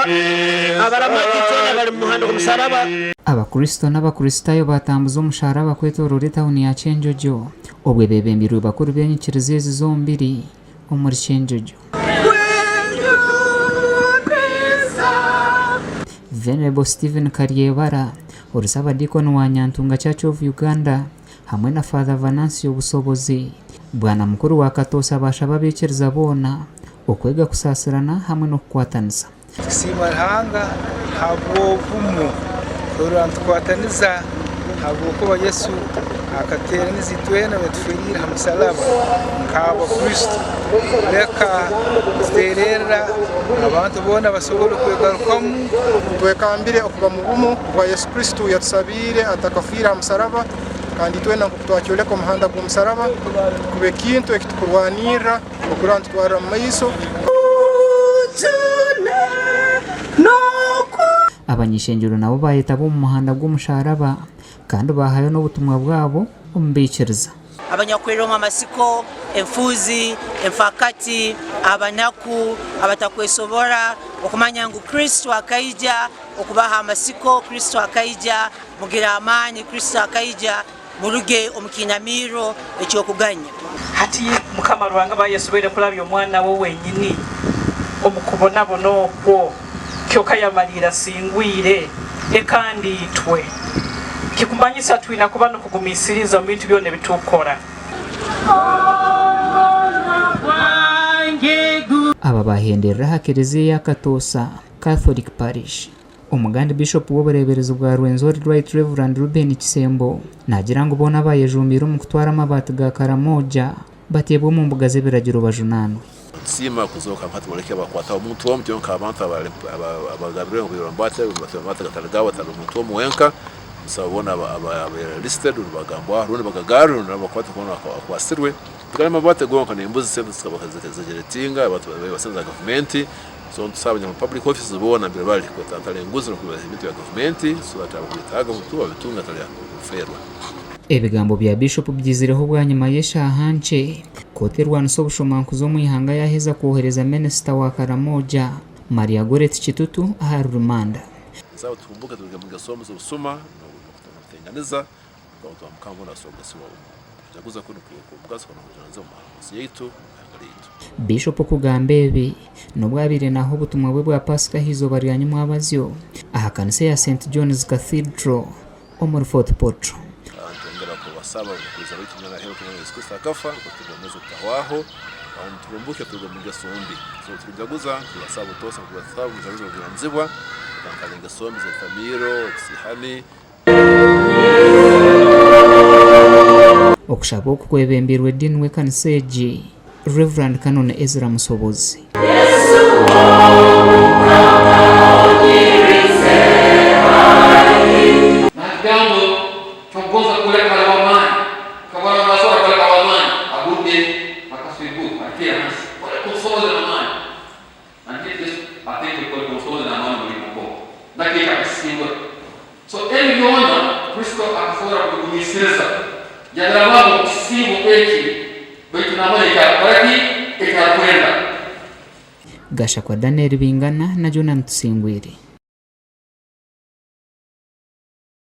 Abaramagi twena bari mu muhanda gw'omusaraba. Abakristo n'Abakristaayo baatambuza omusharaba kwetooroora etauni ya Kyenjojo obwo beebembeirwe bakuru b'enyikiriza ezi zombiri omuri Kyenjojo. Venerable Stephen Karyebara, ori Sabadiikoni wa Nyantunga Church of Uganda hamwe na Father Venancio Busobozi, Bwana Mukuru wa Katoosa baashaba abaikiriza boona okwega kusaasirana hamwe n'okukwatanisa. Tusiima Ruhanga habw'obumwe kurora nitukwataniza habwokuba Yesu akateraniza itwena yatuferiire ha musalaba nk'Abakristo. Leka tutererra abantu boona basobole kwegarukamu. Twekambire okuba mu bumu bwa Yesu Kristo yatusabiire atakafiire ha musalaba kandi itwena nk'oku twakyoleka omuhanda gw'omusalaba kuba ekintu ekitukurwanirra okurora nitutwarra mu maiso. Abany'ishengyero nabo baayetaba omu muhanda gw'omusharaba kandi baahayo n'obutumwa bwabo omu baikiriza. Abanyakwererwamu amatsiko, enfuuzi, enfaakati, abanaku, abatakwesobora, okumanya ngu Kristo akaija okubaha amatsiko, Kristo akaija mugire amaani, Kristo akaija Muruge omu kiinamiirro eky'okuganya. Hati Mukama Ruhanga bayesoboire kurabya Omwana we wenyini omu kubonabona okwo, kyoka yamariire asingwire. Ekandi itwe? Kikumanyisa twina kuba n'okugumisiriza omu bintu byona ebi tukukora. Aba bahenderera aha kereziya eya Katoosa Catholic Parish. Omugandi Bishopu w'obureeberezi bwa Rwenzori Right Rev Reuben Kisembo naagira ngu boona abaayejumbiire omu kutwara amabaati ga Karamoja bateebwe omu mbuga z'ebiragiro bajunaanwe. Nitusiima kuzooka nka tubareke bakwataho omuntu omwe kyonka abantu abagabirwe ngu bambaate amabaati gatari gaabo atari omuntu omwe wenka nitushaba boona ababaire listed rundi bagambwaho rundi bagagaarwe rundi nabakwate boona akwatsirwe tigari mabaati gonka n'embuzi sente zikaba zigeneratinga abantu babaire sente za gavumenti. So nitusaba abanya public offices boona mbere bari kwetantara enguzi n'okwiba ebintu bya gavumenti so that abakubyetaaga obutu babitunge hatari kufeerwa. Ebigambo bya Bishopu byizireho bwanyima y'eshaaha nkye kooti erwanisa obushomankuzi omu ihanga yaaheza kwohereza minisita wa Karamoja, Maria Goreti Kitutu ahari rumanda. Nsaba tuhumbuke turuge omu ngeso mbi z'obusuma n'obutenganiza Abantu ba Mukama boona basobora kugasirwa omu kujaguza kunu okw'omugaso kandi n'obujunaanizibwa omu nsi yaitu n'omu ihanga lyaitu. Bishop okugamba ebi n'obu abaire naaha obutumwa bwe bwa Paasika aha izooba rya nyimwabazyo aha kanisa eya St John's Cathedral omuri Fort Portal. Kandi twongera kubasaba omukuza waitu Nyana Ahero kumanya Yesu Kristo akafa ngu tube obwomeezi obutahwaho kandi turumbuke turuge omu ngeso mbi. So turujaguza nitubasaba butoosa nitubasaba mujaguze obujunanizibwa kwetantara engeso mbi z'etamiiro, obusiihani. Okushaba oku kwebembeirwe Dean w'ekanisa egi, Rev. Canon Ezra Musobozi. So ebi byona Kristo akasobora kubigumiisiriza, yabirabamu omu kisiibo eki, baitu naamanya eki arukukora ki? Eki arukwenda. Gashakwa Daniel Bingana na Jonah Tusingwire.